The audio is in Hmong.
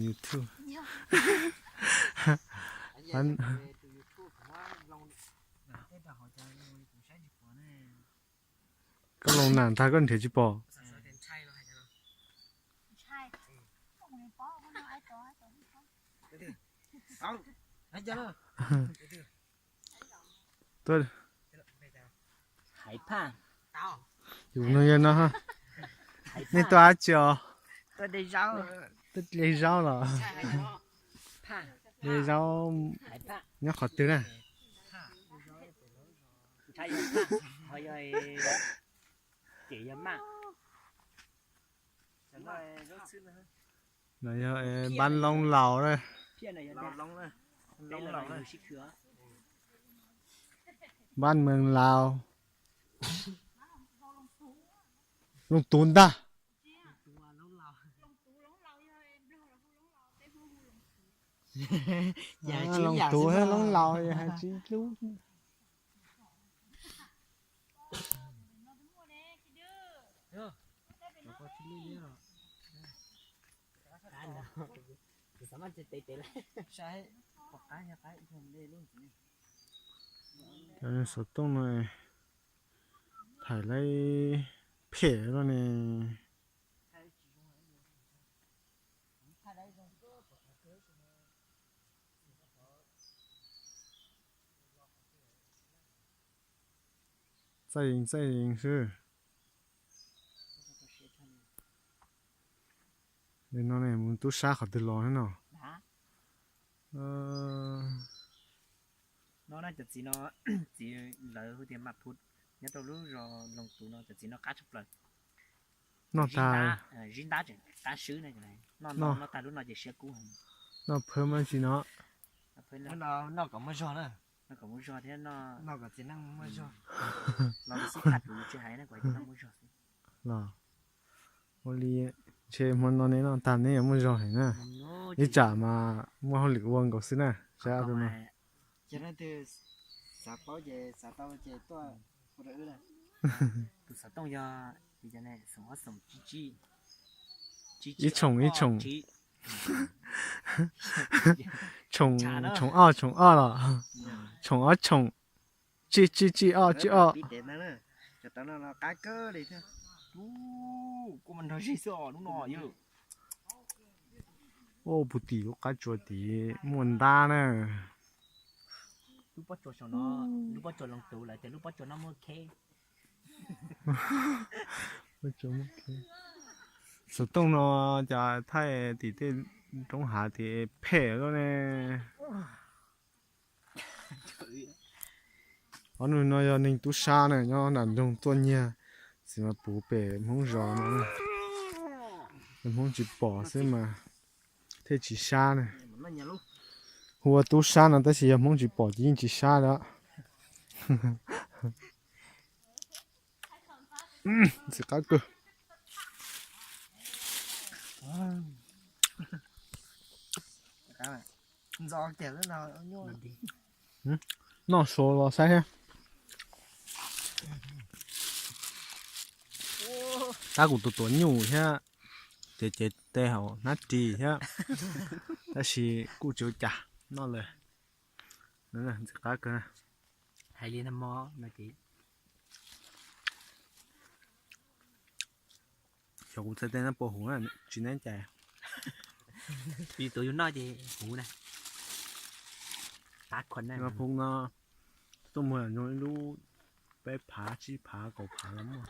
YouTube. Koj loo nam ntag koj nrhiav tsis pom. Tuaj. Hais phaj. Yus no yog no. Hais Nej phaj. Tuaj dab tsi os? Tuaj de zaub. Tuaj de zaub los? Phaj. De zaub. Hais phaj. Nyob qhov twg na? Ntshai yog phaj, ho yog ces yog maj. No yog Npab Loob Laus na. Npab Meeg Laus. Looj Tub ntag. Looj Tub thiab Loob Laus hais tsis hlub. Cov xov tooj no thaij laib phem no ne. Txaij zeeg txaij zeeg xwb. Li no ne mus tub sab qhov twg los no? No na cov txiv no, txiv lawv hu tias maj phu, nyob rau lub zos Loos Tuv no cov txiv no qab tshaj plaws. Noj tag, zib ntab tseem qab swb ne. Noj tag lub no ces siab kub heev. Noj phawb mas tsis no. Noj kom muaj zog na. Noj kom muaj zog thiab noj kom txiv neej muaj zog. Los xub thaj tus tsis hais na, kom noj muaj zog xwb. Los ua li ntshe hmo no neb noj tag neb yuav muaj zog heev na. Ib tsam mas muaj hauj lwm ua nkaus xwb na. Sab tus no. Ces leej twg xav paub ces xav tau ces tuaj ua rau wb na. Tus xov tooj yog xoom ob xoom tsib tsib, ib tshoom ib tshoom, tshoom ob tshoom ob los, tshoom ob tshoom, tsib tsib tsib ob tsib ob. Cov tau no los qab kawg li thiab. Kuj mas nrog zig xwb os lub no yog. Ua puag tim lub qab tsua tid muaj ntab na. Lub pob tsuas saum no, lub pob tsuas Loos Tuv lawv tias lub pob tsuas no muaj kheb. Xov tooj no cas thaij tim tej roob hav tid phem lawm ne. Ob nus no yog neeg tub sab na, nyob nram nroog tuaj nyiag txiv mas puv pem Hmoob zos no, Hmoob tsis pom xwb mas thiaj tsis sab na. Hu ua tub sab no tab sis yog Hmoob tsis pom ces yeej tsis sab lawm. Ntxim qab kawg. Noj suav los saib thiab. Tab kuv tus tuav nyuj thiab, ces ces tej hauv hnab ris thiab, tab sis kuj tsis ua cas, noj lawm. Ntxim qab kawg na. Hais li no ces xyov kuv txhais tes no puas huv na, tsis neb cais. Yus tuav yus noj ces huv na. Qab khuav na. Phooj no tuaj muag zoo ib lub peb phav tsib phav kaum phav los muaj.